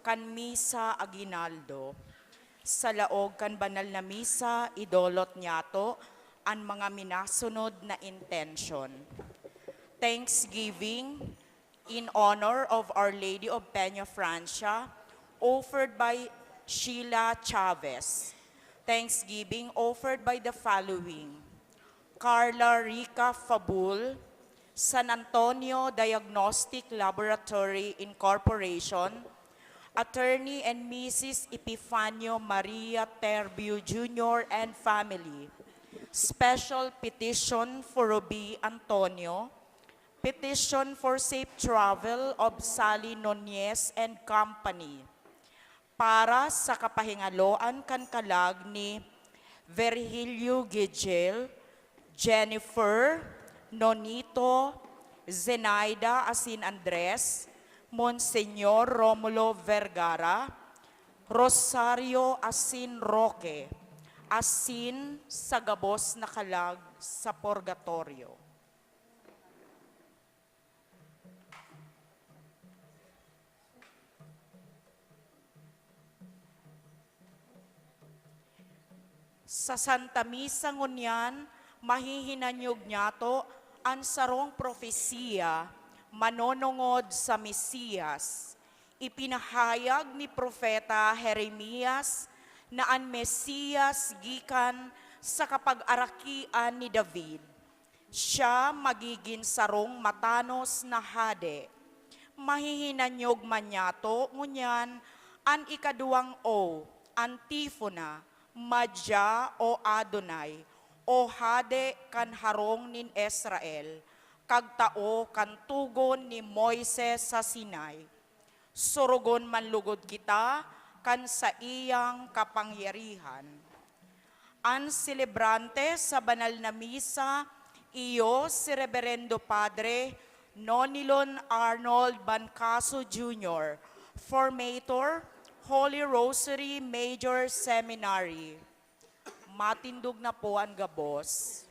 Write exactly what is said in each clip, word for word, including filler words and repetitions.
kan Misa Aguinaldo. Sa laog kan banal na misa, idolot niyato an mga minasunod na intention. Thanksgiving in honor of Our Lady of Peña Francia, offered by Sheila Chavez. Thanksgiving offered by the following: Carla Rica Fabul, San Antonio Diagnostic Laboratory Incorporation, Attorney and Missus Epifanio Maria Terbio Junior and family. Special petition for Ruby Antonio. Petition for safe travel of Sally Nunez and company. Para sa kapahingaloan kan kalag ni Virgilio Gigel, Jennifer, Nonito, Zenaida asin Andres, Monseñor Romulo Vergara, Rosario asin Roque, asin sa gabos na kalag sa purgatorio. Sa Santa Misa ngunyan, mahihinanyog niyato an sarong propesiya manonongod sa Mesias. Ipinahayag ni Propeta Jeremias na an Mesias gikan sa kapag-arakian ni David. Siya magigin sarong matanos na hade. Mahihinanyog man niyato ngunyan an ikaduwang O, Antifona, Madya o Adonai, o Hade kan harong nin Israel, kagtao kan togon ni Moises sa Sinai. Sorogon man lugod kita kan saiyang kapangyarihan. An selebrante sa banal na misa, iyo si Reberendo Padre Nonilon Arnold Bancaso Junior, Formator, Holy Rosary Major Seminary. Matindog na po an gabos.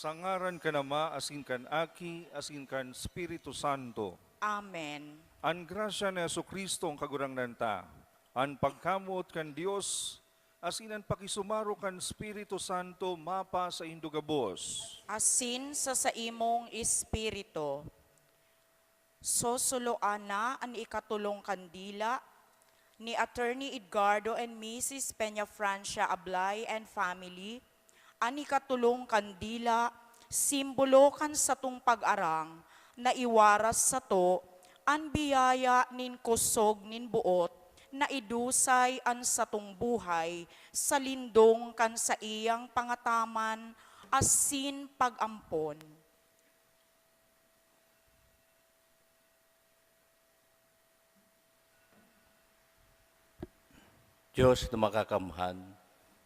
Sa ngaran kan Ama, asin kan Aki, asin kan Espiritu Santo. Amen. An grasya ni Jesu-Cristo, an Kagurangnan ta, an pagkamoot kan Dios, asin an pakisumaro kan Espiritu Santo mapasaindo gabos. Asin sa saimong espiritu. Sosoloan na an ikatolong kandila ni Attorney Edgardo and Missus Peñafrancia Ablay and family. An ikatolong kandila, simbolo kan satong pag-arang na iwaras sato an biyaya nin kusog nin boot na idusay an satong buhay sa lindong kan saiyang pangataman asin pag-ampon. Dios na makakamhan,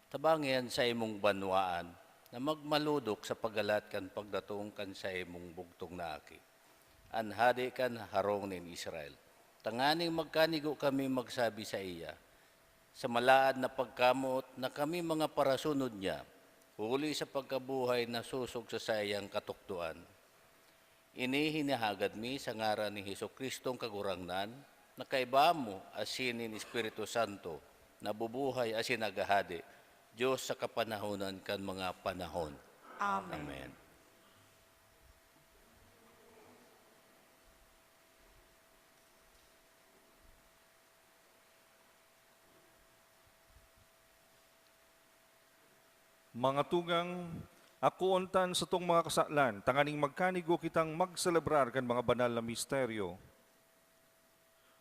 tabangi an saimong banwaan na magmalodok sa paggalat kan pagdatong kan saimong bugtong na Aki, an Hade kan harong nin Israel, tanganing magkanigo kami magsabi saiya, sa malaad na pagkamoot na kami mga parasunod niya, huli sa pagkabuhay na sosog sa saiyang katukdoan. Ini hinahagad mi sa ngaran ni Jesu-Cristong Kagurangnan, na kaiba mo asin nin Espiritu Santo, nabubuhay asin naghahade, Dios sa kapanahonan kan mga panahon. Amen. Amen. Mga tugang, akoon ta an satong mga kasalan, tanganing magkanigo kitang magselebrar kan mga banal na misteryo.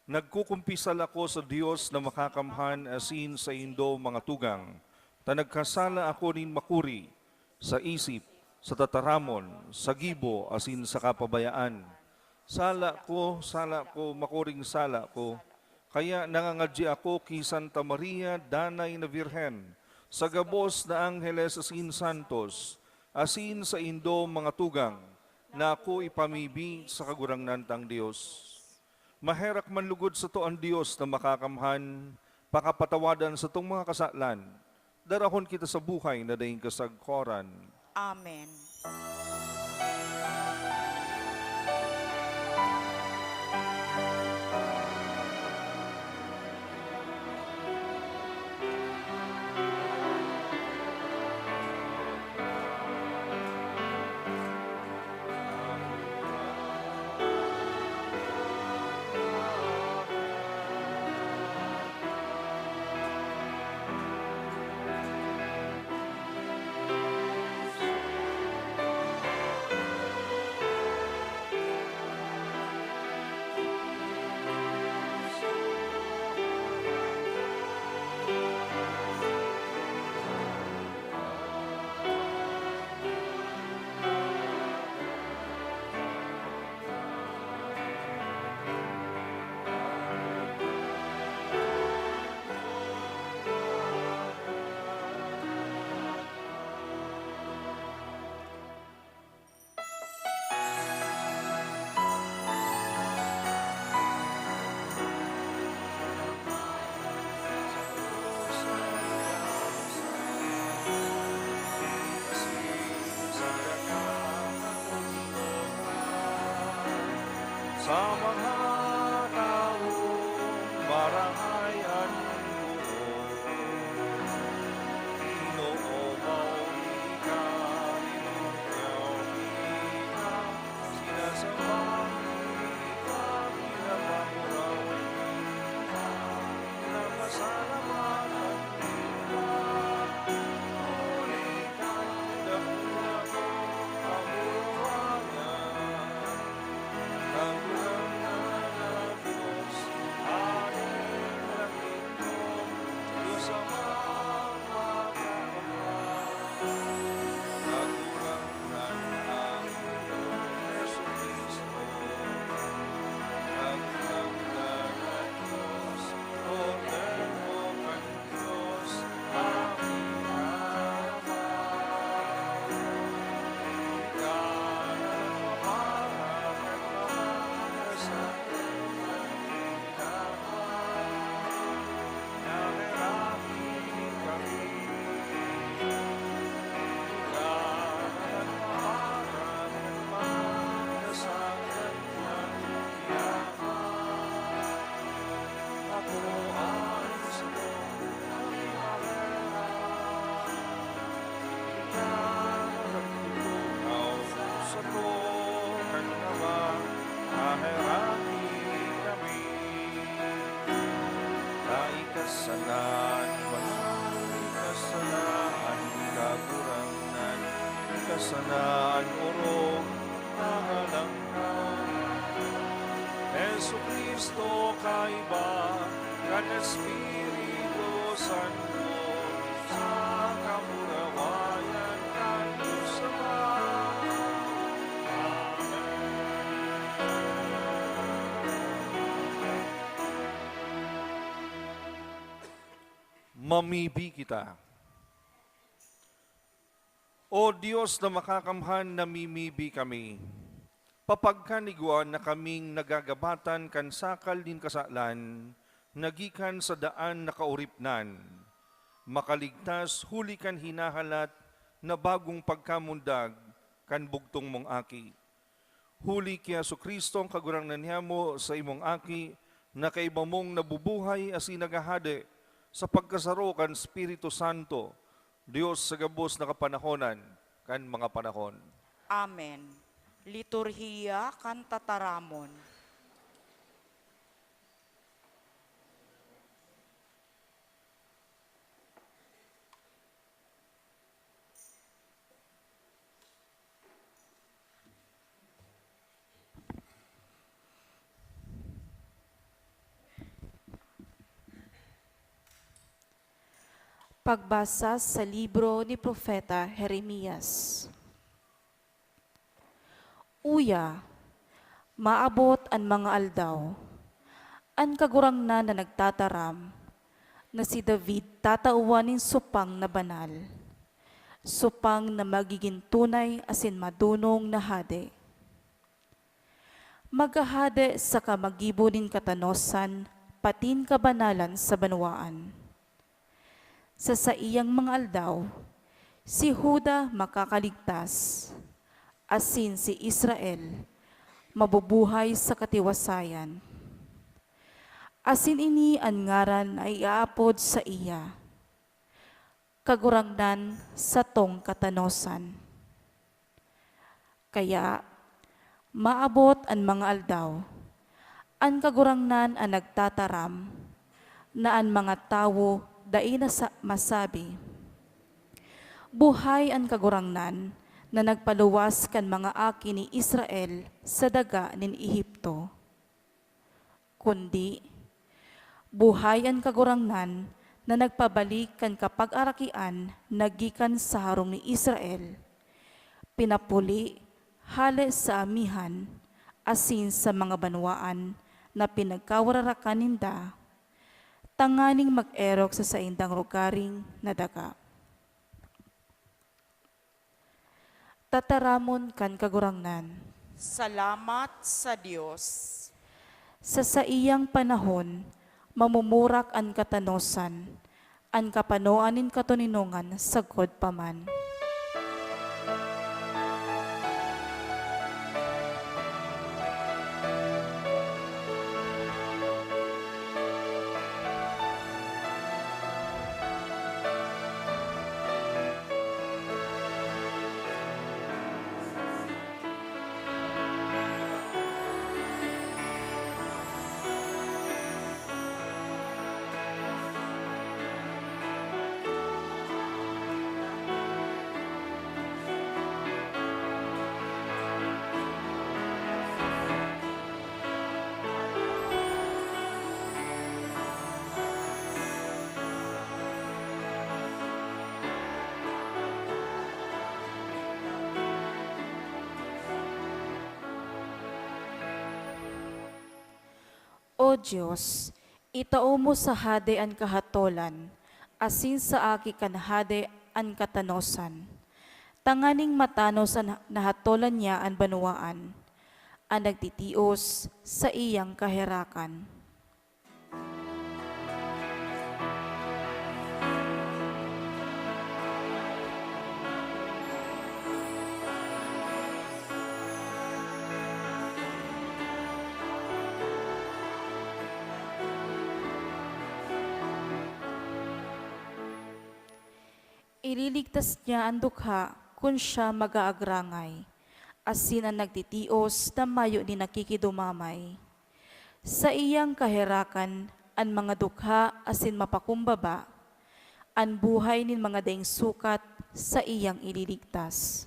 Nagkukumpisal ako sa Dios na makakamhan asin saindo, mga tugang, ta nagkasala ako nin makuri, sa isip, sa tataramon, sa gibo, asin sa kapabayaan. Sala ko, sala ko, makuring sala ko. Kaya nangangadyi ako ki Santa Maria, Danay na Birhen, sa gabos na angheles asin santos, asin saindo, mga tugang, na ako ipamibi sa Kagurangnan tang Dios. Maherak man lugod sato an Dios na makakamhan, pakapatawadan satong mga kasalan, darahon kita sa buhay na daing kasagkoran. Amen. Sa mga tawong marahay an buot, Ginoo, pauli ka, pauli ka, sinasambahan kita, pinapamurawon kita, pinapasalamatan kita, huli ta dakula ka, kaburuanan, Kagurangnan, Sana an orog, mga langka. Jesu-Cristo, kaiba kan Espiritu Santo, sa kamurawayan kan Dios Ama. Amen. Mamibi kita. O Dios na makakamhan, namimibi kami. Papagkanigwa na kaming nagagabatan kan sakal nin kasalan na gikan sa daan na kaoripnan, makaligtas huli kan hinahalat na bagong pagkamundag kan bugtong mong Aki. Huli ki Jesu-Cristo, an Kagurangnan nyamo, sa imong Aki, na kaiba mong nabubuhay asin naghahade sa pagkasaro kan Espiritu Santo, Dios sa gabos na kapanahonan kan mga panahon. Amen. Liturhiya kan Tataramon. Pagbasa sa libro ni Propeta Jeremias. Uya, maabot an mga aldaw, an Kagurangnan na nagtataram, na si David tatawan nin supang na banal, supang na magigin tunay asin madonong na hade. Maghahade saka maggibo nin katanosan patin kabanalan sa banwaan. Sa saiyang mga aldaw, si Juda makakaligtas, asin si Israel mabubuhay sa katiwasayan. Asin ini an ngaran na iaapod saiya, Kagurangnan satong katanosan. Kaya, maabot an mga aldaw, an Kagurangnan an nagtataram, na an mga tawo dai na sa-, masabi, "Buhay an Kagurangnan na nagpaluwas kan mga aki ni Israel sa daga nin Egipto." Kundi, buhay an Kagurangnan na nagpabalik kan kapagarakian na gikan sa harong ni Israel, pinapuli hale sa amihan asin sa mga banwaan na pinagkawararakan ninda, tanganing mag-erok sa saindang rogaring na daga. Tataramon kan Kagurangnan. Salamat sa Dios. Sa saiyang panahon, mamumurak an katanosan, an kapanoan nin katoninongan sagkod pa man. O Dios, itao mo sa hade an kahatolan, asin sa aki kan hade an katanosan, tanganing matanos an nahatolan niya an banwaan, an nagtitios sa iyang kaherakan. Ililigtas niya an dukha kun siya mag-aagrangay, asin an nagtitios na mayo nin nakikidumamay. Saiyang kaherakan an mga dukha asin mapakumbaba, an buhay nin mga daing sukat saiyang ililigtas.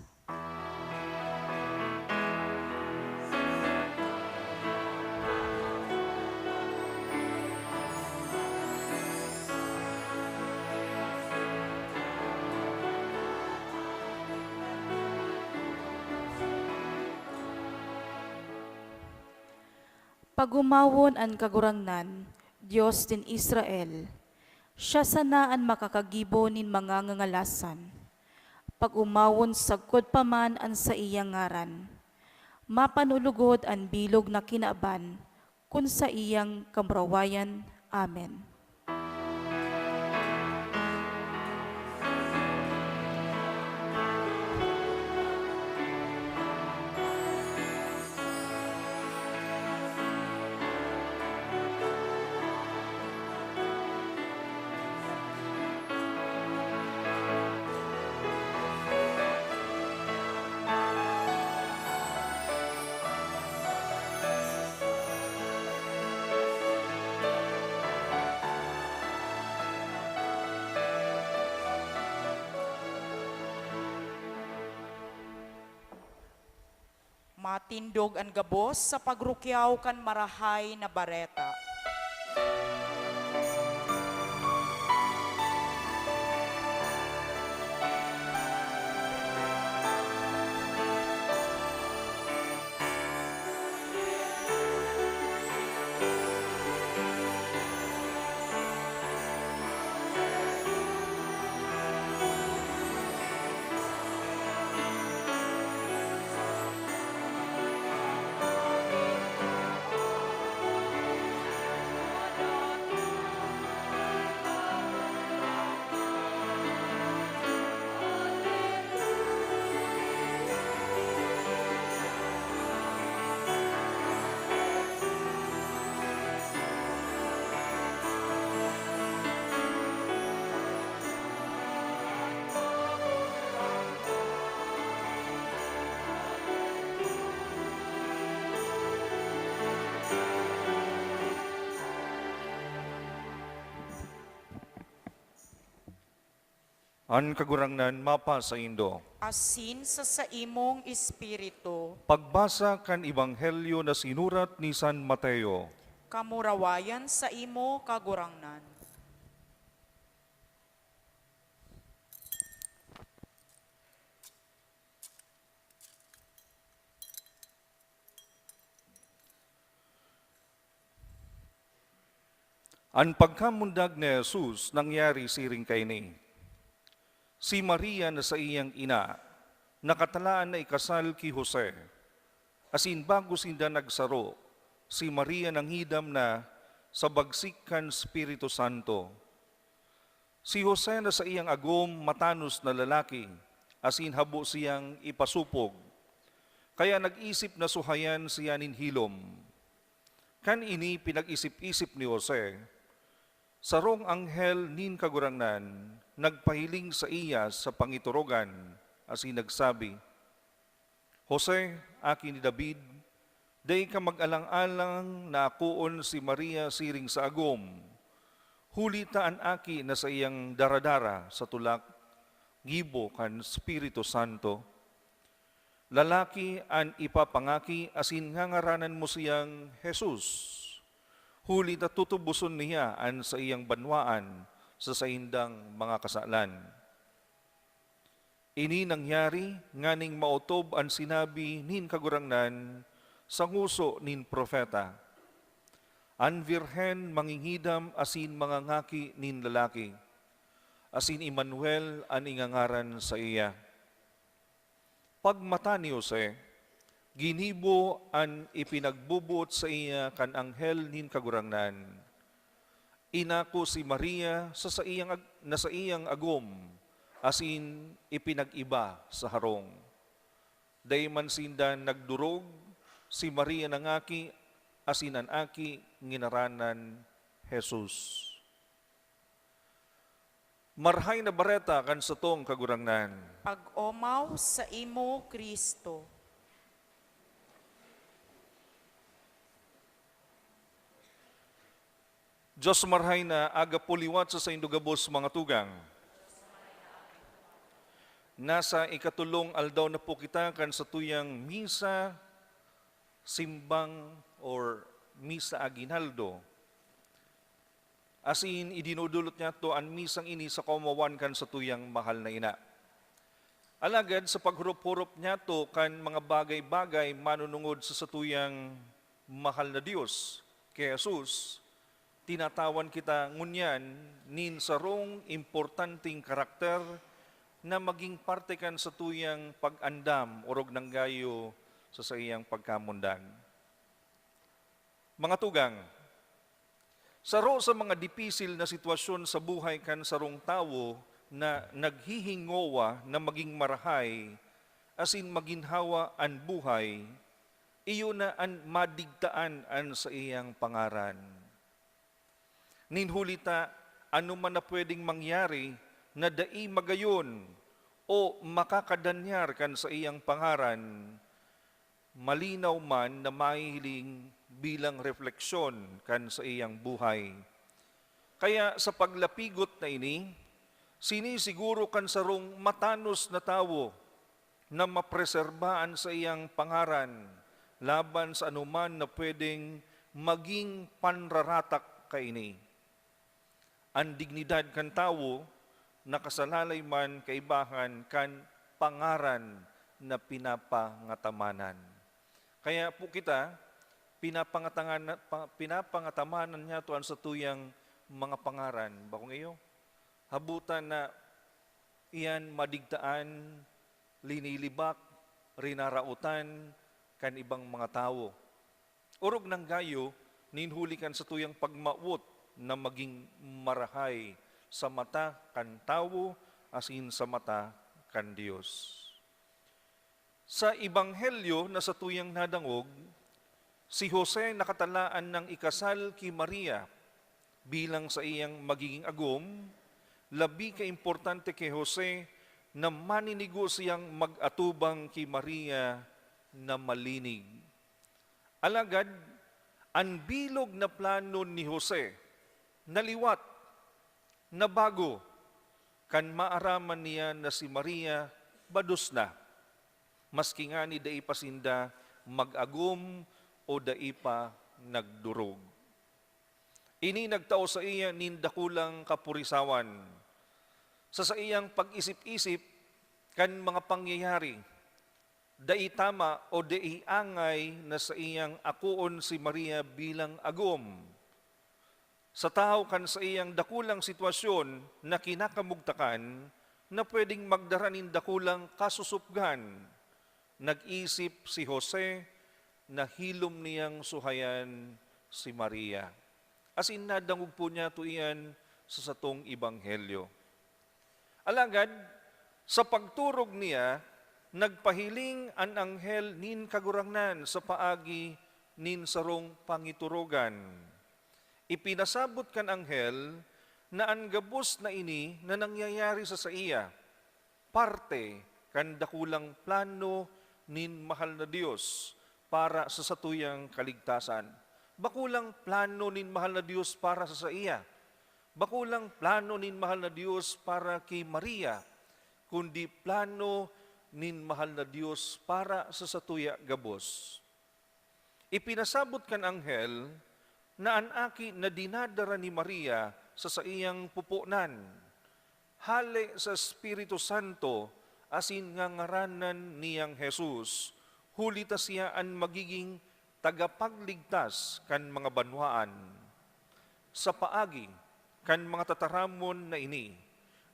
Pag-omawon an Kagurangnan, Dios nin Israel. Siya sana an makakagibo nin mga ngangalasan. Pag-omawon sagkod pa man an saiyang ngaran. Mapanulugod an bilog na kinaban kun saiyang kamurawayan. Amen. Matindog an gabos sa pagrukyaw kan Marahay na Bareta. An Kagurangnan mapasaindo. Asin sa saimong espiritu. Pagbasa kan Ebanghelyo na sinurat ni San Mateo. Kamurawayan saimo, Kagurangnan. An pagkamundag ni Jesus nangyari siring kaini. Si Maria na saiyang ina, nakatalaan na ikasal ki Jose, asin bago sinda nagsaro, si Maria nangidam na sa bagsik kan Espiritu Santo. Si Jose na saiyang agom matanos na lalaki, asin habo siyang ipasopog. Kaya nag-isip na suhayan siya nin hilom. Kan ini pinag-isip-isip ni Jose, sarong anghel nin Kagurangnan nagpahiling saiya sa pangiturogan, asin nagsabi, "Jose, aki ni David, dai ka mag-alang-alang na akoon si Maria siring sa agom, huli ta an aki na saiyang daradara sa tulak gibo kan Espiritu Santo. Lalaki an ipapangaki asin ngangaranan mo siyang Jesus, huli ta tutuboson niya an saiyang banwaan sa saindang mga kasalan." Ini nangyari nganing maotob an sinabi nin Kagurangnan sa ngoso nin propeta, "An birhen mangingidam asin mangangaki nin lalaki, asin Emmanuel an ingangaran saiya." Pagmata ni Jose, ginibo an ipinagboboot saiya kan anghel nin Kagurangnan. Inako si Maria sa saiyang ag-, na saiyang agom, asin ipinag-iba sa harong. Dai man sinda nagdorog, si Maria nangaki, asin an aki nginaranan Jesus. Marahay na Bareta kan satong Kagurangnan. Pag-omaw saimo, Cristo. Dios marahay na aga po liwat sa saindo gabos, mga tugang. Nasa ikatolong aldaw na po kita kan satuyang misa, simbang, or misa aguinaldo. Asin idinudulot niyato an misang ini sa kaomawan kan satuyang mahal na ina. Alagad sa paghurop-hurop niyato kan mga bagay-bagay manunungod sa satuyang mahal na Dios, ki Jesus, tinatawan kita ngunyan nin sarong importanteng karakter na maging parte kan satuyang pag-andam, orog nanggayo sa saiyang pagkamundag. Mga tugang, saro sa mga dipisil na sitwasyon sa buhay kan sarong tawo na naghihingowa na maging marahay asin maginhawa an buhay, iyo na an madigtaan an saiyang pangaran. Nin huli ta, anoman na pwedeng mangyari na dai magayon o makakadanyar kan saiyang pangaran, malinaw man na mahihiling bilang refleksyon kan saiyang buhay. Kaya sa paglapigot na ini, sinisiguro kan sarong matanos na tawo na mapreserba an saiyang pangaran laban sa anoman na pwedeng maging panraratak kaini. An dignidad kan tawo nakasalalay man kaibahan kan pangaran na pinapangatamanan. Kaya po kita, pinapangatangan-, pa-, pinapangatamanan niyato an satuyang mga pangaran. Bakong iyo, habutan na iyan madigtaan, linilibak, rinaraotan kan ibang mga tawo. Orog nanggayo, nin huli kan satuyang pagmawot na maging marahay sa mata kan tawo asin sa mata kan Dios. Sa ebanghelyo na satuyang nadangog, si Jose nakatalaan nang ikasal ki Maria bilang saiyang magiging agom. Labi kaimportante ki Jose na maninigo siyang mag-atubang ki Maria na malinig. Alagad, an bilog na plano ni Jose naliwat, nabago, kan maaraman niya na si Maria bados na, maski ngani dai pa sinda mag-agom o dai pa nagdorog. Ini nagtao saiya nin dakulang kapurisawan. Sa saiyang pag-isip-isip kan mga pangyayari, dai tama o dai angay na saiyang akoon si Maria bilang agom. Sa tahaw kan saiyang dakulang sitwasyon na kinakamugtakan na pwedeng magdara nin dakulang kasusupgan, nag-isip si Jose na hilom niyang suhayan si Maria. Asin nadangog po niyato iyan sa satong ebanghelyo. Alagad, sa pagturog niya, nagpahiling an anghel nin Kagurangnan sa paagi nin sarong pangiturogan. Ipinasabot kan anghel na an gabos na ini na nangyayari sa saiya, parte kan dakulang plano nin mahal na Dios para sa satuyang kaligtasan. Bako lang plano nin mahal na Dios para sa saiya. Bako lang plano nin mahal na Dios para ki Maria, kundi plano nin mahal na Dios para sa satuya gabos. Ipinasabot kan anghel na an aki na dinadara ni Maria sa saiyang pupunan, hale sa Espiritu Santo asin ngangaranan niyang Jesus, huli ta siya an magiging tagapagligtas kan mga banwaan. Sa paagi kan mga tataramon na ini,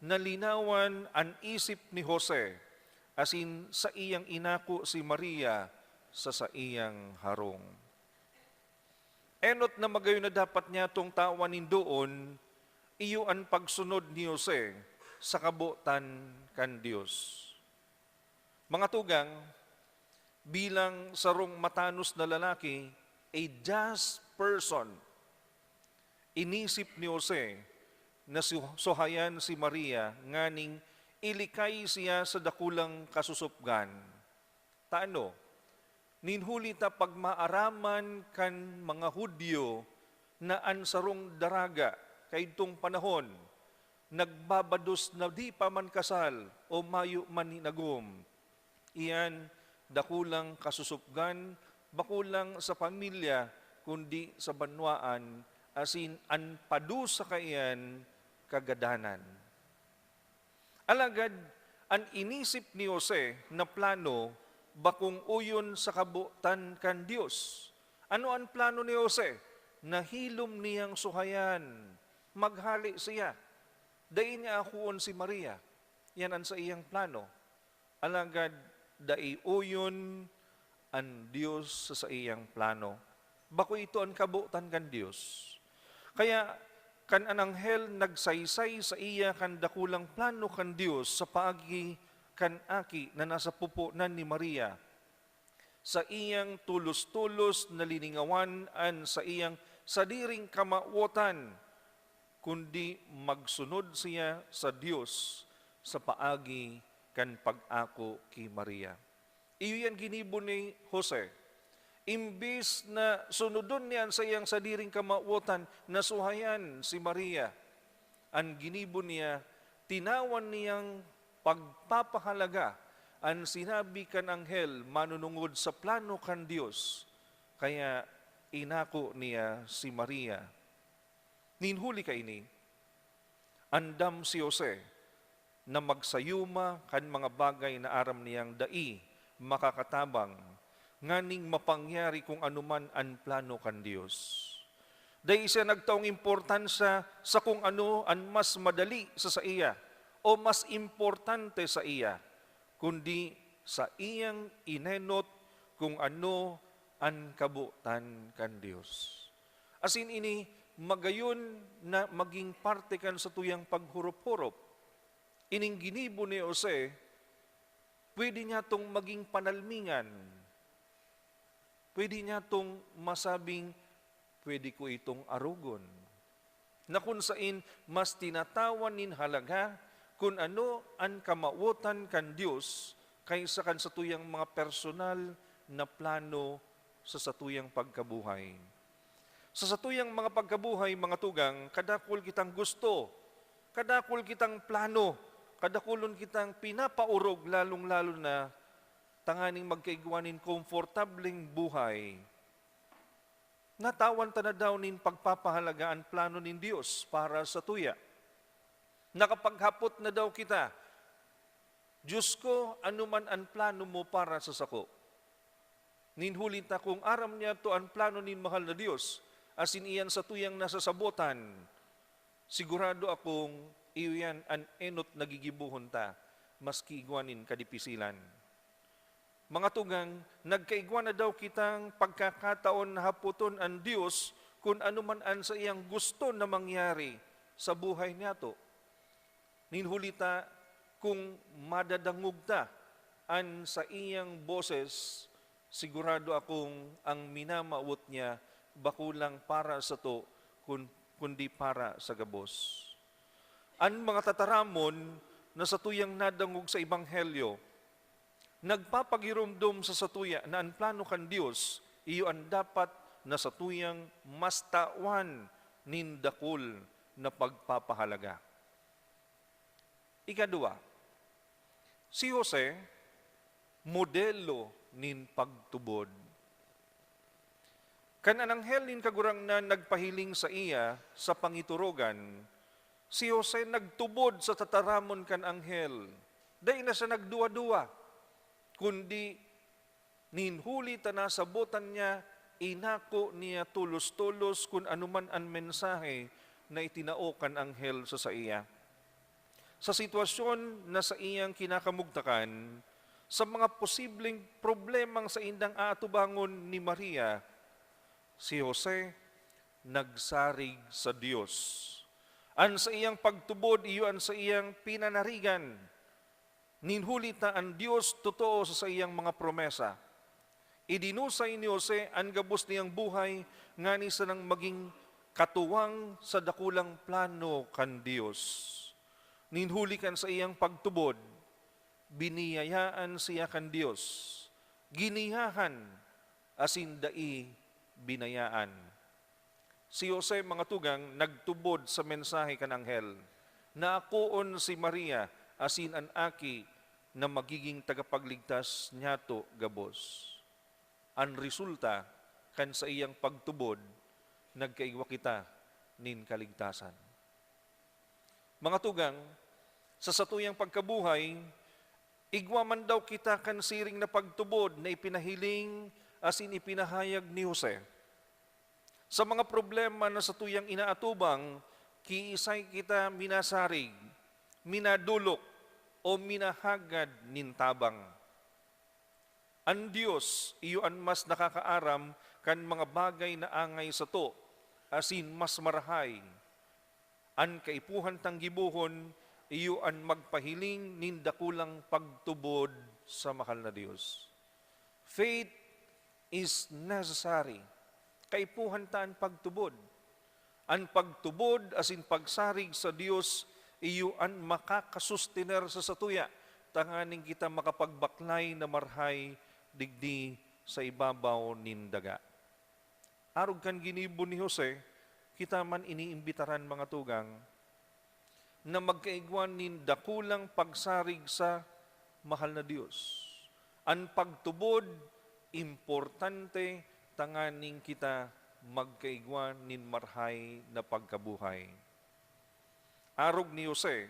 nalinawan an isip ni Jose, asin saiyang inako si Maria sa saiyang harong. Enot na magayon na dapat niyatong tawan nin doon, iyo an pagsunod ni Jose sa kabotan kan Dios. Mga tugang, bilang sarong matanos na lalaki, a just person, inisip ni Jose na su-, suhayan si Maria nganing ilikay siya sa dakulang kasusupgan. Ta ano? Nin huli ta pagmaaraman kan mga Judio na an sarong daraga kaidtong panahon nagbabados na di pa man kasal o mayo man nin agom. Iyan dakulang kasusupgan, bako lang sa pamilya, kundi sa banwaan, asin an padusa kaiyan, kagadanan. Alagad an inisip ni Jose na plano bakong oyon sa kabotan kan Dios. Ano an plano ni Jose? Nahilom niyang suhayan, maghale siya. Dai niya akoon si Maria. Yan an saiyang plano. Alagad dai oyon an Dios sa saiyang plano. Bako ito an kabotan kan Dios. Kaya, kan an anghel nagsaysay saiya kan dakulang plano kan Dios sa paagi kan aki na nasa puponan ni Maria, saiyang tolos-tolos na liningawan an saiyang sadiring kamawotan, kundi magsunod siya sa Dios sa paagi kan pag-ako ki Maria. Iyo yan ginibo ni Jose. Imbis na sunodon niya an saiyang sadiring kamawotan, nasuhayan si Maria. An ginibo niya, tinawan niyang pagpapahalaga an sinabi kan anghel manunungod sa plano kan Dios, kaya inako niya si Maria. Nin huli kaini, andam si Jose na magsayuma kan mga bagay na aram niyang dai makakatabang, nganing mapangyari kung ano man an plano kan Dios. Dai siya nagtaong importansya sa kung ano an mas madali sa saiya o mas importante sa iya, kundi saiyang inenot kung ano an kabotan kan Dios. Asin ini magayon na magin parte kan satuyang paghurop-hurop. Ining ginibo ni Jose, pwede niyatong maging panalmingan. Pwede niyatong masabing, "Pwede ko itong arogon." Na kun sain mas tinatawan nin halaga kun ano an kamawotan kan Dios kaysa kan satuyang mga personal na plano sa satuyang pagkabuhay. Sa satuyang mga pagkabuhay, mga tugang, kadakul kitang gusto, kadakul kitang plano, kadakulon kitang pinapaorog, lalong-lalo na tanganing magkaigwa nin komportableng buhay. Natawan ta na daw nin pagpapahalaga an plano nin Dios para sa tuya. Nakapaghapot na daw kita, "Diyos ko, ano man an plano mo para sa sako?" Nin huli ta, kung aram niyato an plano nin mahal na Dios, asin iyan satuyang nasasabotan, sigurado akong iyo yan an enot na gigibohon ta, maski igwa nin kadipisilan. Mga tugang, nagkaigwa na daw kitang pagkakataon na hapoton an Dios kun ano man an saiyang gusto na mangyari sa buhay niyato. Nin huli ta, kung madadangog ta an saiyang boses, sigurado akong ang minamawot niya bako lang para sato, kun-, kundi para sa gabos. An mga tataramon na satuyang nadangog sa Ebanghelyo, nagpapagiromdom sa satuya na an plano kan Dios iyo an dapat na satuyang mas tawan nin dakul na pagpapahalaga. Ikaduwa, si Jose, modelo nin pagtubod. Kan an anghel nin Kagurangnan nagpahiling saiya sa pangiturogan, si Jose nagtubod sa tataramon kan anghel. Dai na siya nagduwa-duwa, kundi nin huli ta nasabotan niya, inako niya tolos-tolos kun ano man an mensahe na itinao kan anghel sa saiya. Sa sitwasyon na saiyang kinakamugtakan, sa mga posibleng problemang saindang aatubangon ni Maria, si Jose nagsarig sa Dios. An saiyang pagtubod iyo an saiyang pinanarigan. Nin huli ta an Dios totoo sa saiyang mga promesa. Idinusay ni Jose an gabos niyang buhay ngani sanang magin katuwang sa dakulang plano kan Dios. Nin huli kan saiyang pagtubod, biniyayaan siya kan Dios, giniyahan asin dai binayaan. Si Jose, mga tugang, nagtubod sa mensahe kan anghel. Naakoon si Maria asin an aki na magiging tagapagligtas niyato gabos. An resulta kan saiyang pagtubod, nagkaigwa kita nin kaligtasan. Mga tugang, sa satuyang pagkabuhay, igwa man daw kita kan siring na pagtubod na ipinahiling asin ipinahayag ni Jose. Sa mga problema na satuyang inaatubang, kiisay kita minasarig, minadolok, o minahagad nin tabang? An Dios iyo an mas nakakaaram kan mga bagay na angay sato, asin mas marahay. An kaipuhan tang gibohon iyo an magpahiling nin dakulang pagtubod sa mahal na Dios. Faith is necessary. Kaipuhan ta an pagtubod. An pagtubod asin pagsarig sa Dios iyo an makakasustener sa satuya, tanganing kita makapagbaklay na marahay digdi sa ibabaw nin daga. Arog kan ginibo ni Jose, kita man iniimbitaran, mga tugang, na magkaigwa nin dakulang pagsarig sa mahal na Dios. An pagtubod, importante tanganing kita magkaigwa nin marahay na pagkabuhay. Arog ni Jose,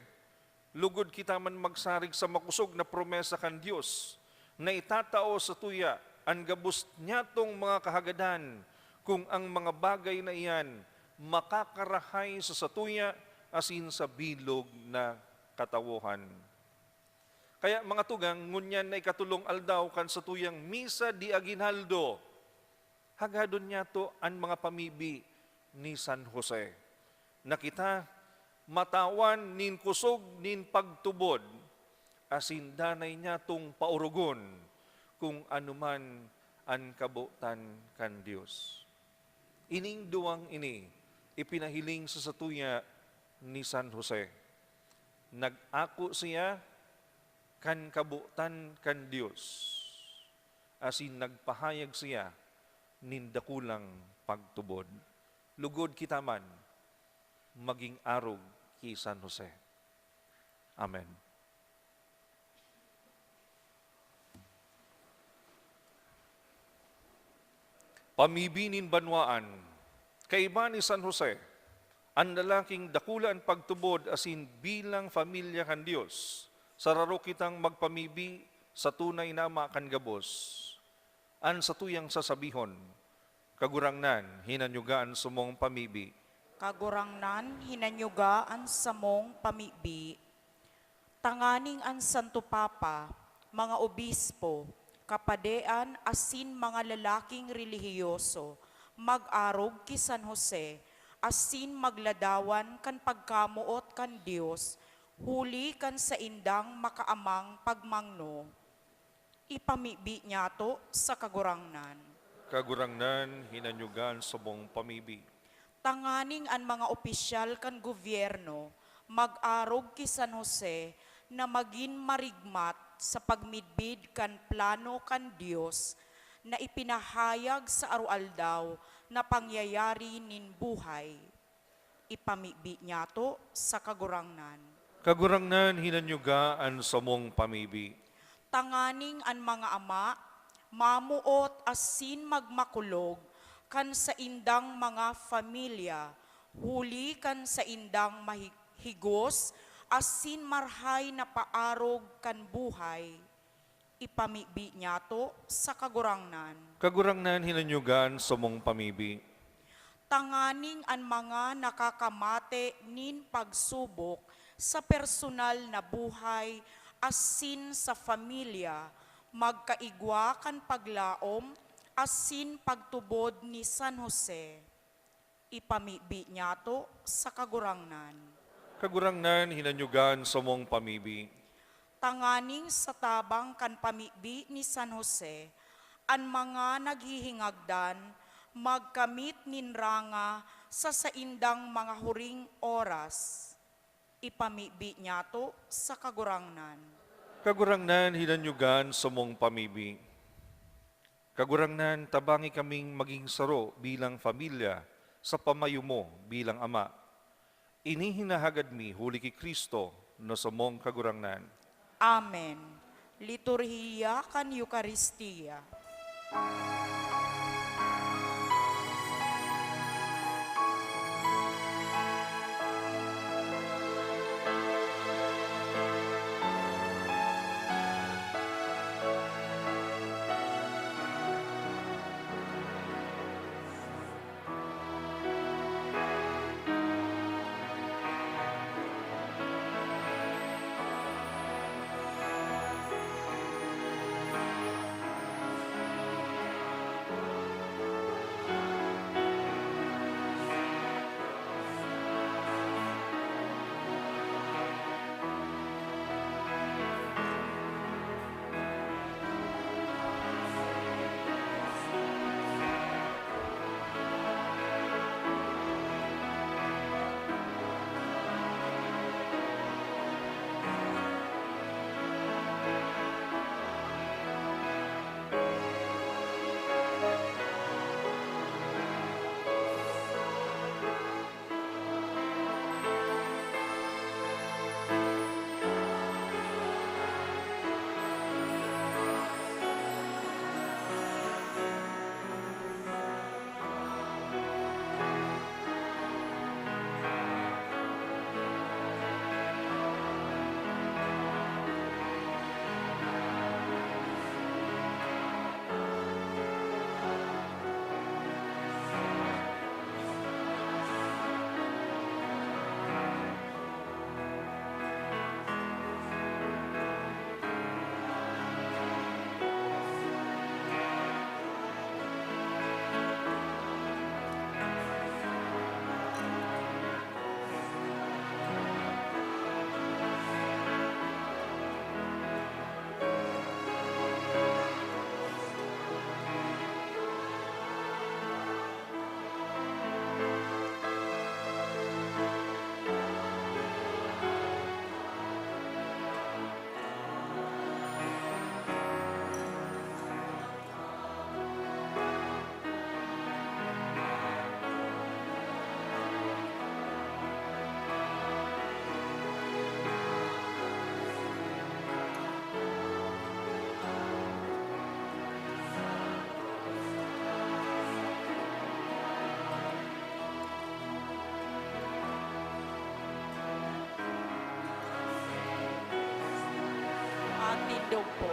lugod kita man magsarig sa makosog na promesa kan Dios, na itatao satuya an gabos niyatong mga kahagadan, kung ang mga bagay na iyan makakarahay sa satuya asin sa bilog na katawohan. Kaya, mga tugang, ngunyan na ikatolong aldaw kan satuyang Misa de Aguinaldo, hagadon niyato an mga pamibi ni San Jose, na kita matawan nin kosog nin pagtubod, asin danay niyatong paorogon kung ano man an kabotan kan Dios. Ining duwang ini ipinahiling sa satuya ni San Jose. Nag-ako siya kan kabotan kan Dios, asin nagpahayag siya nin dakulang pagtubod. Lugod kita man magin arog ki San Jose. Amen. Pamibi nin banwaan. Kaiba ni San Jose, an lalaking dakula an pagtubod asin bilang pamilya kan Dios, sararo kitang magpamibi sa tunay na ama kan gabos. An satuyang sasabihon, Kagurangnan, hinanyuga an samong pamibi. Kagurangnan, hinanyuga an samong pamibi. Tanganing an Santo Papa, mga obispo, kapadean asin mga lalaking relihiyoso mag-arog ki San Jose asin magladawan kan pagkamoot kan Dios huli kan saindang makaamang pagmangno. Ipamibi niyato sa Kagurangnan. Kagurangnan, hinanyuga an samong pamibi. Tanganing an mga opisyal kan gobyerno mag-arog ki San Jose na magin marigmat sa pagmidbid kan plano kan Dios na ipinahayag sa aroaldaw na pangyayari nin buhay. Ipamibi niyato sa Kagurangnan. Kagurangnan, hinanyuga an samong pamibi. Tanganing an mga ama mamoot asin magmakulog kan saindang mga pamilya, huli kan saindang mahi-, higos asin marahay na paarog kan buhay. Ipamibi niyato sa Kagurangnan. Kagurangnan, hinanyuga an samong pamibi. Tanganing an mga nakakamate nin pagsubok sa personal na buhay asin sa pamilya, magkaigwa kan paglaom asin pagtubod ni San Jose. Ipamibi niyato sa Kagurangnan. Kagurangnan, hinanyuga an samong pamibi. Tanganing sa tabang kan pamibi ni San Jose, an mga naghihingagdan magkamit nin ranga sa saindang mga huring oras. Ipamibi niyato sa Kagurangnan. Kagurangnan, hinanyuga an samong pamibi. Kagurangnan, tabangi kaming magin saro bilang pamilya sa pamayo mo bilang Ama. Ini hinahagad mi huli ki Cristo na samong Kagurangnan. Amen. Liturhiya kan Eukaristia. Dog po.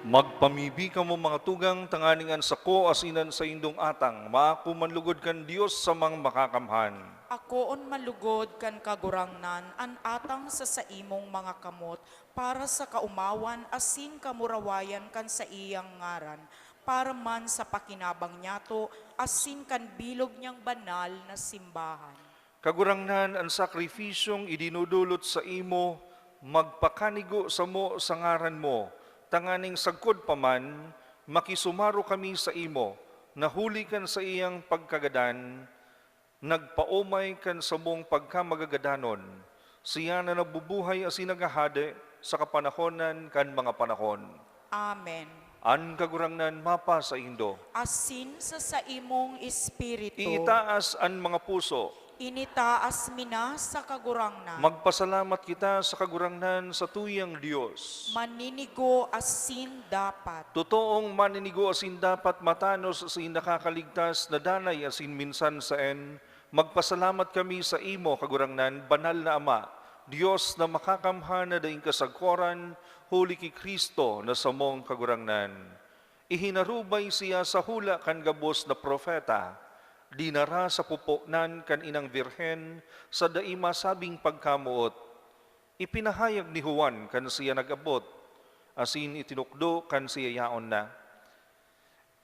Magpamibi kamo, mga tugang, tanganing an sako asin an saindong atang maako man lugod kan Dios sa mga makakamhan. Akoon man lugod kan Kagurangnan an atang sa saimong mga kamot para sa kaomawan asin kamurawayan kan saiyang ngaran, para man sa pakinabang niyato asin kan bilog niyang banal na simbahan. Kagurangnan, an sakripisyong idinudulot saimo magpakanigo samo sa ngaran mo, tanganing sagkod pa man, makisumaro kami saimo, na huli kan saiyang pagkagadan, nagpaomay kan samong pagkamagagadanon. Siya na nabubuhay asin naghahade sa kapanahonan kan mga panahon. Amen. An Kagurangnan mapasaindo. Asin sa saimong espiritu. Iitaas an mga puso. Initaas mi na sa Kagurangnan. Magpasalamat kita sa Kagurangnan, sa tuyang Dios. Maninigo asin dapat. Totoong maninigo asin dapat, matanos asin nakakaligtas na danay asin minsan saen, magpasalamat kami saimo, Kagurangnan, Banal na Ama, Dios na makakamhan na daing kasagkoran, huli ki Cristo na samong Kagurangnan. Ihinarubay siya sa hula kan gabos na propeta, dinara sa puponan kan inang Birhen sa dai masabing pagkamoot. Ipinahayag ni Juan kan siya nag-abot, asin itinukdo kan siya yaon na.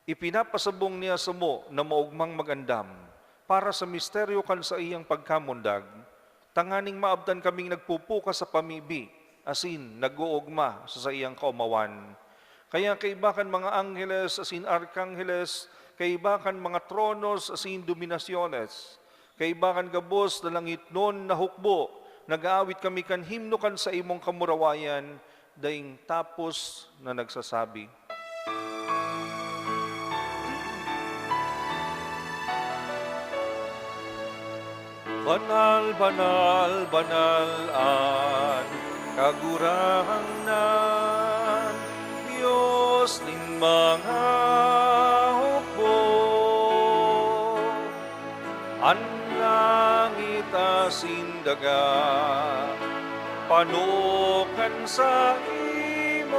Ipinapasabong niya samo na maogmang mag-andam para sa misteryo kan saiyang pagkamundag, tanganing maabtan kaming nagpupukas sa pamibi asin nag-oogma sa saiyang kaomawan. Kaya kaiba kan mga angheles asin arkangheles, kaiba kan mga tronos asin dominasyones, kaiba kan gabos na langitnon na hukbo, nag-aawit kami kan himno kan saimong kamurawayan, daing tapos na nagsasabi, "Banal, banal, banal an Kagurangnan, Dios nin mga hukbo." An langit asin daga pano kan saimong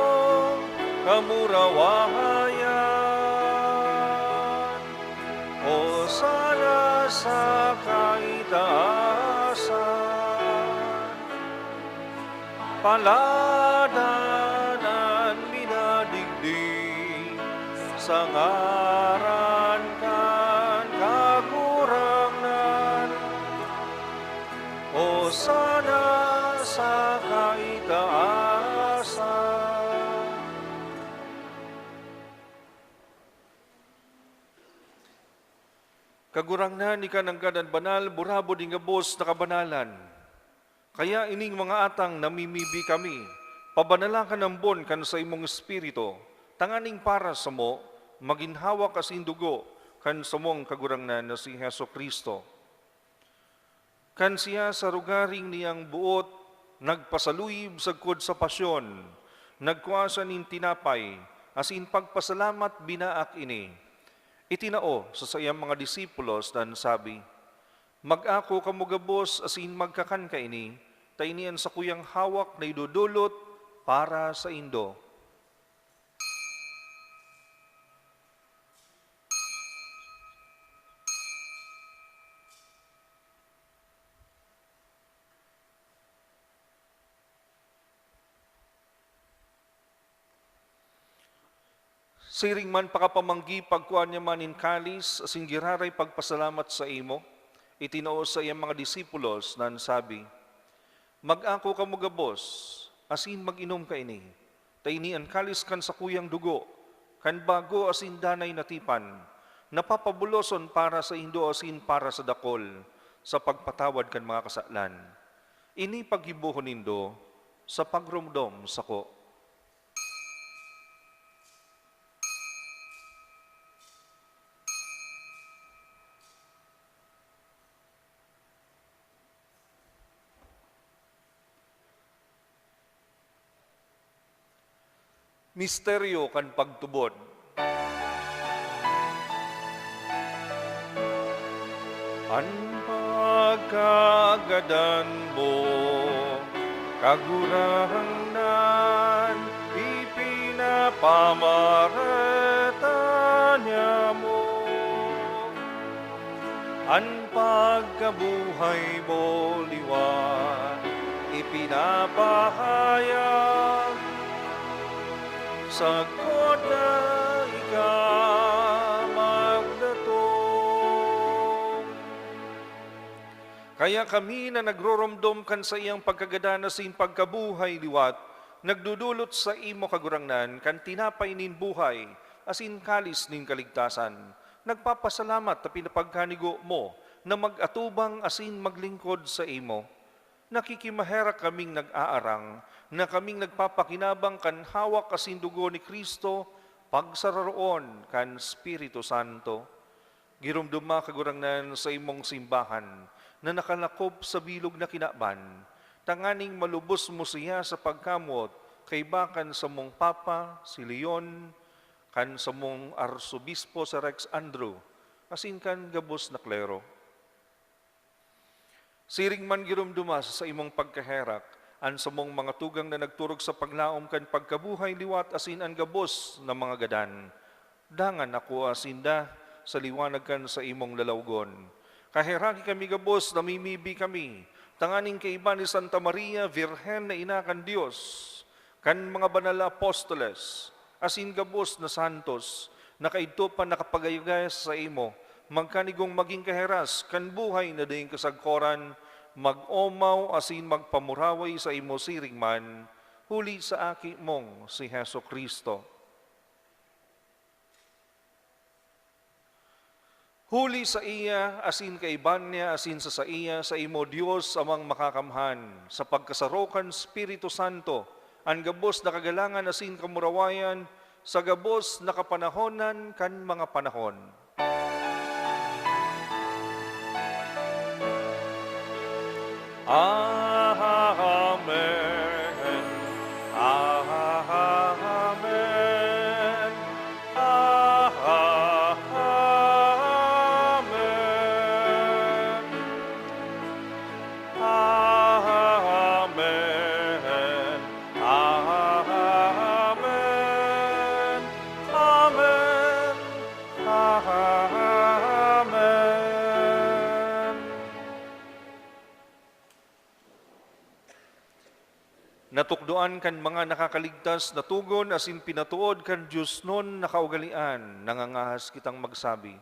kamurawayan. Hosana sa kaitaasan. Paladan an minadigdi sa ngaran kan Kagurangnan. Hosana sa kaitaasan. Kagurangnan, ika nanggad an banal, burabod nin gabos na kabanalan. Kaya ining mga atang namimibi kami, pabanalakan ambon kan saimong Espiritu, tanganing para samo, magin hawak asin dugo kan samong Kagurangnan na si Jesu-Cristo. Kan siya sa rogaring niyang boot nagpasaluyib sagkod sa pasyon, nagkua siya nin tinapay, asin pagpasalamat binaak ini. Itinao sa saiyang mga disipulos na an sabi, "Mag-ako kamo gabos asin magkakan kaini, ta ini an sakuyang hawak na idodolot para saindo." Siring man pakapamanggi, pagkua niya man nin kalis asin giraray pagpasalamat saimo, itinao sa iyang mga disipulos na an sabi, "Mag-ako kamo gabos, asin mag-inom kaini, ta ini an kalis kan sakuyang dugo, kan bago asin danay na tipan, na papabuloson para saindo asin para sa dakol, sa pagpatawad kan mga kasalan. Ini paggibohon nindo sa pagromdom sako." Misteryo kan pagtubod. An pagkagadan mo, Kagurangnan, ipinapamareta niamo. An pagkabuhay mo liwat ipinapahayag, sagkod na ika magdatong. Kaya kami na nagroromdom kan saiyang pagkagadan asin pagkabuhay liwat, nagdodolot saimo, Kagurangnan, kan tinapay nin buhay asin kalis nin kaligtasan. Nagpapasalamat ta pinapagkanigo mo na mag-atubang asin maglingkod saimo. Nakikimaherak kaming nag-aarang na kaming nagpapakinabang kan hawak asin dugo ni Cristo, pagsararoon kan Espiritu Santo. Giromdoma, Kagurangnan, sa imong simbahan na nakalakop sa bilog na kinaban, tanganing malubos mo siya sa pagkamoot kaiba kan samong Papa, si Leon, kan samong Arsobispo, si Rex Andrew, asin kan gabos na klero. Siring man giromdoma sa saimong pagkaherak an samong mga tugang na nagturog sa paglaom kan pagkabuhay liwat asin an gabos na mga gadan. Dangan akoa sinda sa liwanag kan saimong lalawgon. Kaheraki kami gabos, namimibi kami, tanganing kaiba ni Santa Maria, Birhen na ina kan Dios, kan mga banal na apostoles, asin gabos na santos, na kaidto pa nakapagayagay saimo, magkanigong magin kaheras kan buhay na daing kasagkoran, mag-omaw asin magpamuraway saimo siring man, huli sa Aki mong si Jesu-Cristo. Huli saiya, asin kaiba niya, asin sa saiya, saimo, Dios Amang Makakamhan, sa pagkasaro kan Espiritu Santo, an gabos na kagalangan asin kamurawayan, sa gabos na kapanahonan kan mga panahon. Amen. Amen. Amen. Amen. Amen. Amen. Amen. Natukdoan kan mga nakakaligtas na togon asin pinatood kan diosnon na kaugalean, nangangahas kitang magsabi.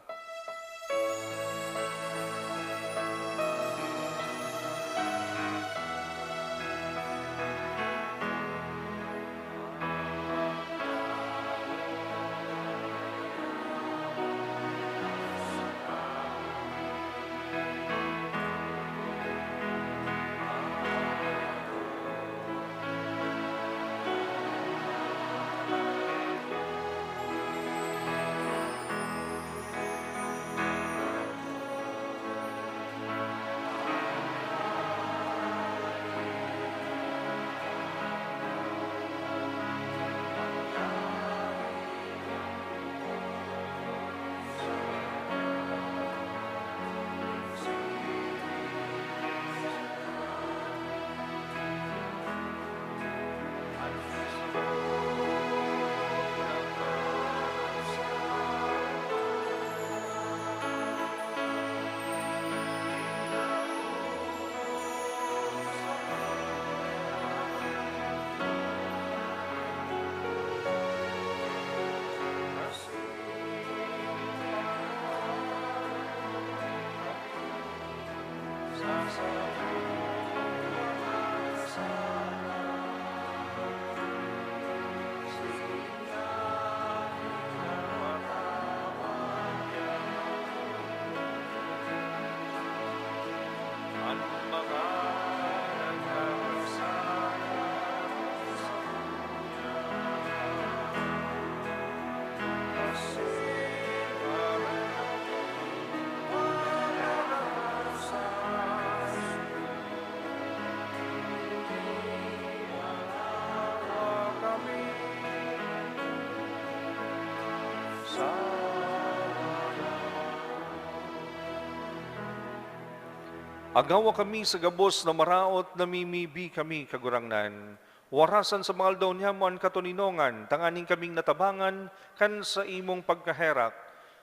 Agawa kami sa gabos na maraot, namimibi kami, Kagurangnan. Warasan sa mga aldaw niyamo an katoninongan, tanganing kaming natabangan kan saimong pagkaherak,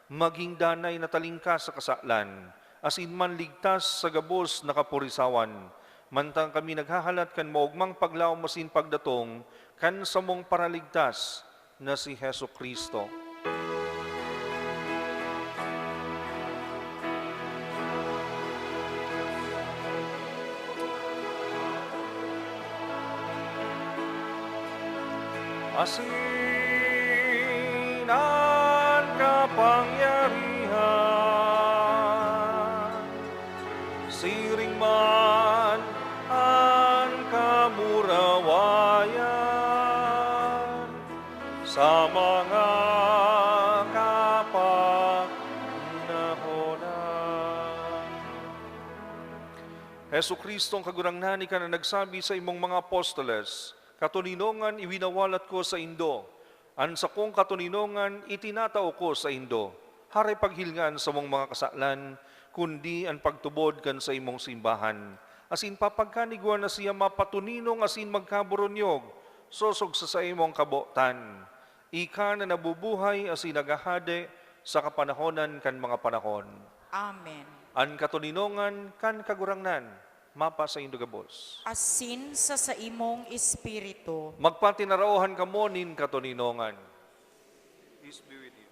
magin danay na talingkas sa kasalan, asin manligtas sa gabos na kapurisawan. Mantang kami naghahalat kan maogmang paglaom asin pagdatong kan samong Paraligtas, na si Jesu-Cristo. Asin an kapangyarihan, siring man an kamurawayan, sa mga kapanahonan. Jesu-Cristong Kagurangnan, ika na nagsabi sa imong mga apostoles, "Katoninongan iwinawalat ko saindo, an sakong katoninongan itinatao ko saindo." Haray paghilnga an samong mga kasalan, kundi an pagtubod kan saimong simbahan. Asin papagkanigwa na siya mapatoninong asin magkaboronyog, sosog sa saimong kabotan. Ika na nabubuhay asin naghahade sa kapanahonan kan mga panahon. Amen. An katoninongan kan Kagurangnan mapasaindo gabos. Asin sa saimong espiritu. Magpatinaraohan kamo nin katoninongan. Peace be with you.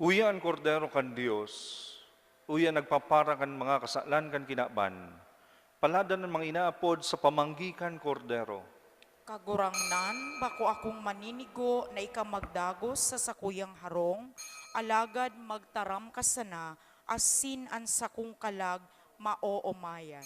Uya an Kordero kan Dios, uya an nagpapara kan mga kasalan kan kinaban. Paladan an mga inaapod sa pamanggi kan Kordero. Kagurangnan, bako akong maninigo na ika magdagos sa sakuyang harong, alagad magtaram ka sana, asin an sakong kalag maoomayan.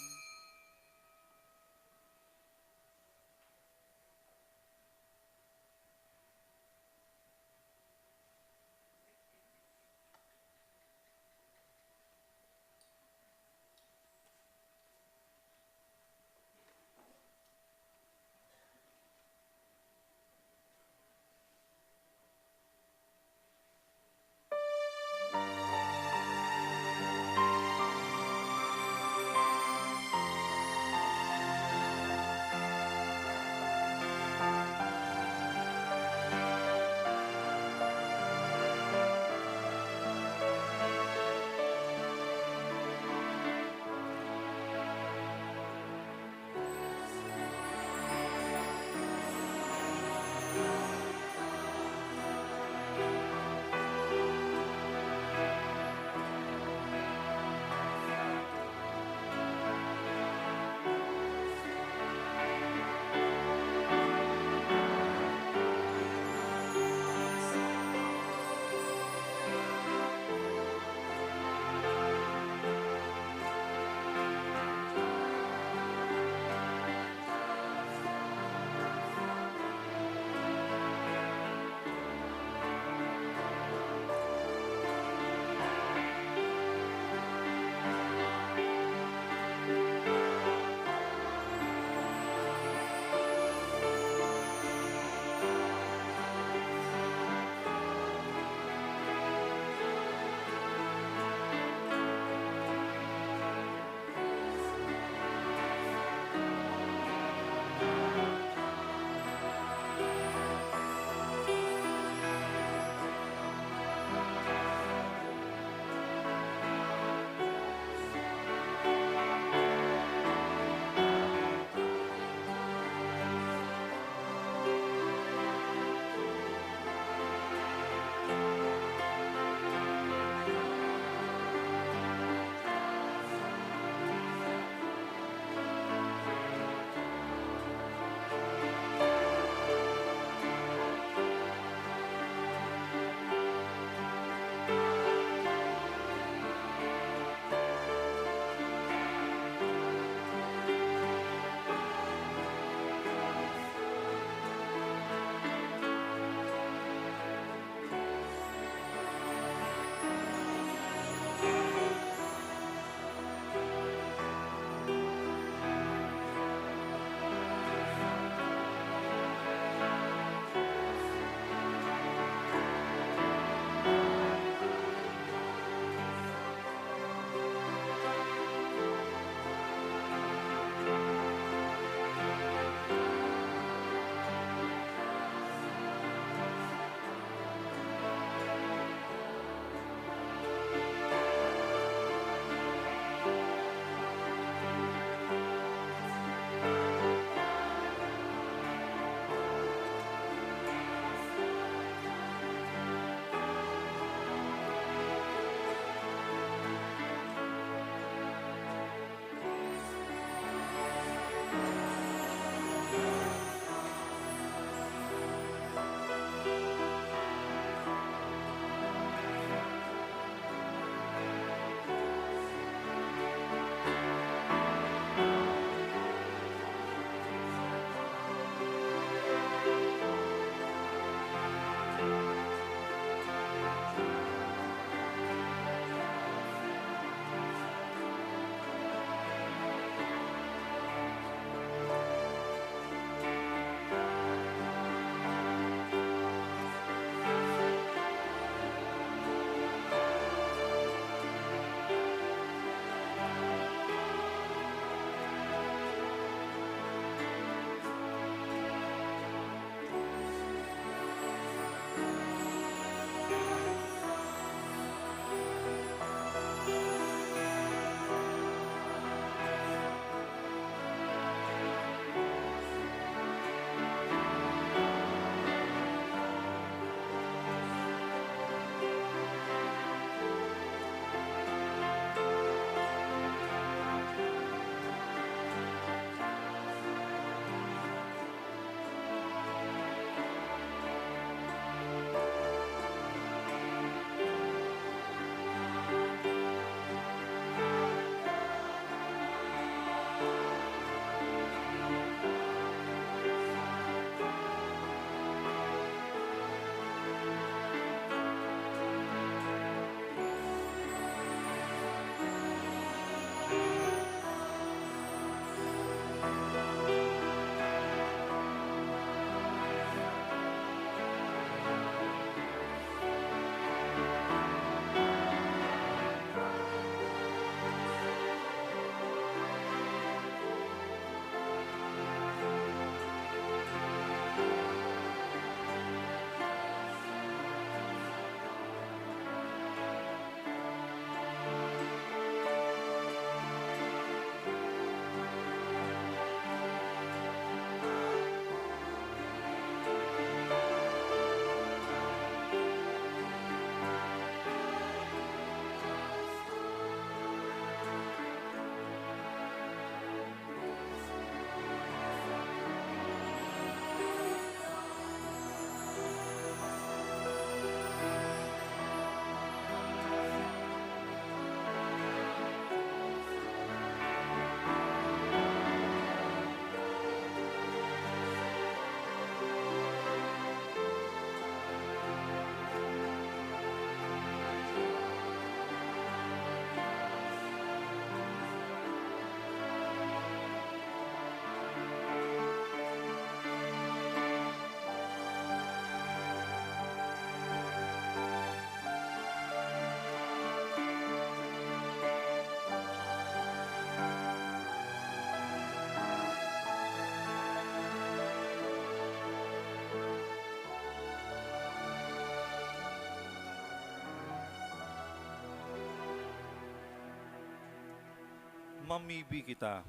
Mamibi kita.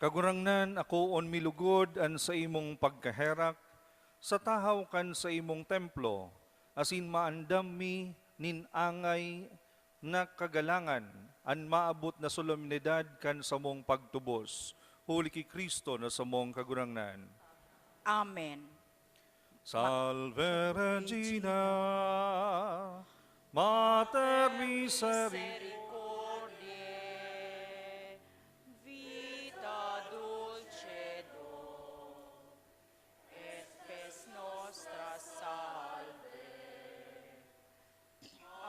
Kagurangnan, akoon mi lugod an saimong pagkaherak sa tahaw kan saimong templo, asin maandam mi nin angay na kagalangan an maabot na solemnidad kan samong pagtubos, huli ki Cristo na samong Kagurangnan. Amen. Salve Regina, Mater Misericordiae, Vita Dulcedo, et Spes Nostra Salve.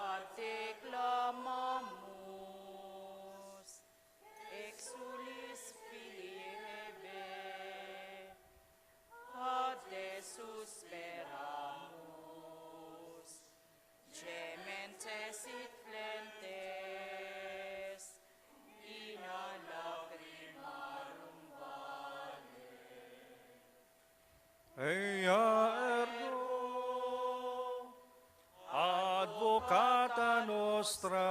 A te clamamus, exsulis filii Hevae, ad te suspiramus, gementes et flentes in lacrimarum vale. Ea ergo, advocata nostra,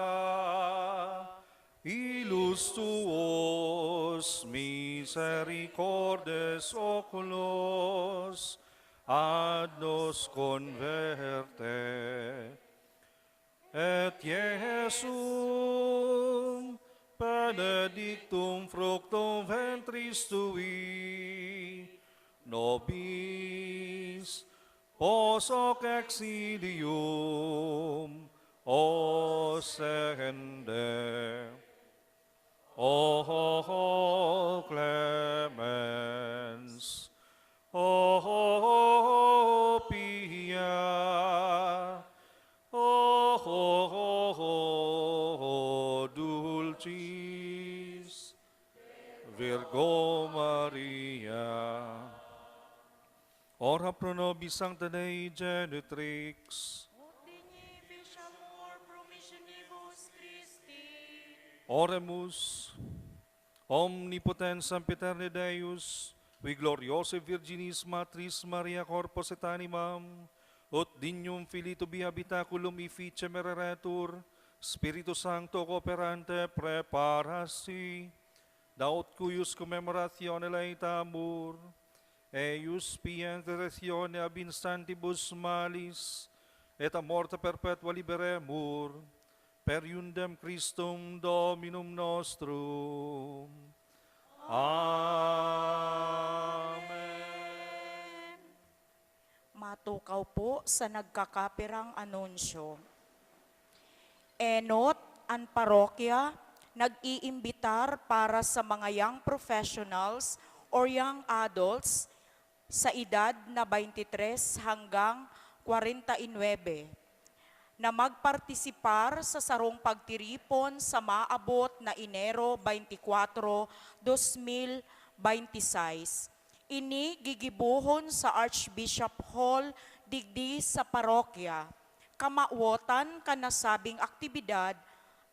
ilus tuos misericordes oculos ad nos converte. Et Jesum benedictum fructum ventris tui, nobis post hoc exilium oscende. O clemens, o pia, o dulcis Virgo Maria. Ora pro nobis Sancta Dei Genitrix. Ut digni ficamur promissionibus Christi. Oremus. Omnipotens Sempiterne Deus, qui gloriosae Virginis Matris Maria corpus et animam, ut dignum Filii tubi habitaculum efficem ereretur, Spiritu Sancto cooperante prepara si. Daut cuius commemoratione laetamur, eius pia intercessione ab instantibus malis, et a morte perpetua liberemur, per eundem Christum Dominum nostrum. Amen. Matukaw po sa nagkakapirang anunsyo. Enot, an parokya nag-iimbitar para sa mga young professionals or young adults sa edad na twenty-three hanggang forty-nine na magpartisipar sa sarong pagtiripon sa maabot na Enero twenty-four, dos mil bente seis. Ini gigibohon sa Archbishop Hall digdi sa parokya. Kamawotan kan nasabing aktibidad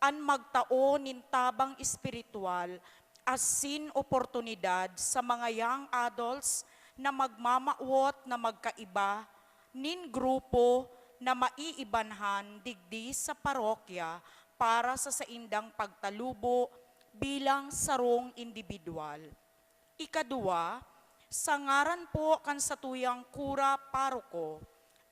an magtao nin tabang espiritual asin oportunidad sa mga young adults na magmamawot na magkaiba nin grupo na maiibanhan digdi sa parokya para sa saindang pagtalubo bilang sarong indibidwal. Ikaduwa, sa ngaran po kan satuyang kura paroko,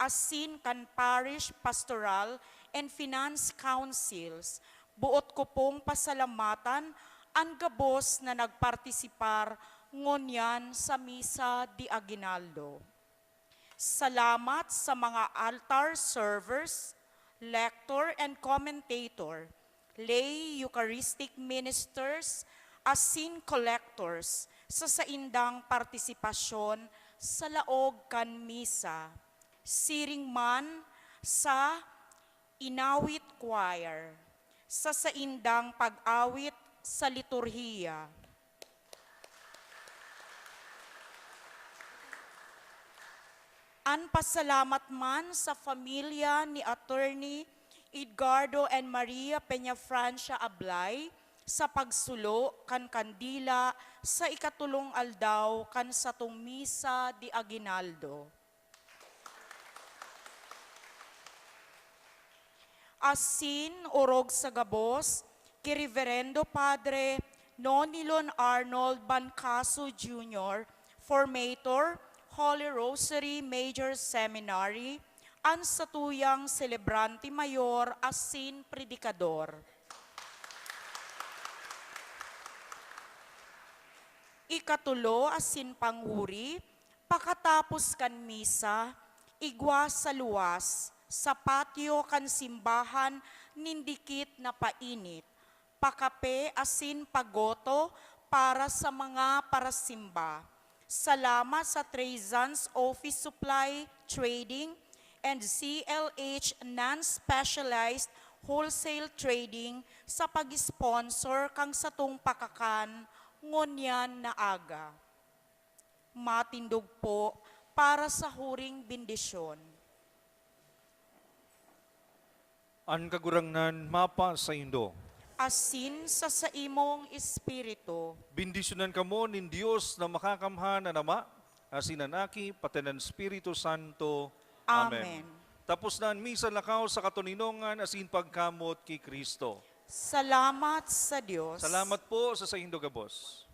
asin kan Parish Pastoral and Finance Councils, boot ko pong pasalamatan an gabos na nagpartisipar ngunyan sa Misa de Aguinaldo. Salamat sa mga altar servers, lector and commentator, lay Eucharistic ministers, asin collectors sa saindang partisipasyon sa laog kan misa. Siring man sa Inawit Choir sa saindang pag-awit sa liturhiya. An pasalamat man sa pamilya ni Attorney Edgardo and Maria Peñafrancia Ablay sa pagsulo kan kandila sa ikatolong aldaw kan satong Misa de Aguinaldo. Asin orog sa gabos ki Reverendo Padre Nonilon Arnold Bancaso Junior, Formator, Holy Rosary Major Seminary, an satuyang selebrante mayor asin predikador. Ikatulo asin panguri, pakatapos kan misa, igwa sa luwas, sa patio kan simbahan nin dikit na painit, pakape asin pagoto para sa mga parasimba. Salamat sa Treizans Office Supply Trading and C L H Non-Specialized Wholesale Trading sa pag-sponsor kang satong pakakan ngunyan na aga. Matindog po para sa huring bendisyon. An Kagurangnan mapa saindo. Asin sa saimong espiritu. Bendisyonan kamo nin Dios na Makakamhan, an Ama, asin an Aki, pati an Espiritu Santo. Amen. Amen. Tapos na an misa, lakaw sa katoninongan asin pagkamot ki Cristo. Salamat sa Dios. Salamat po sa saindo gabos.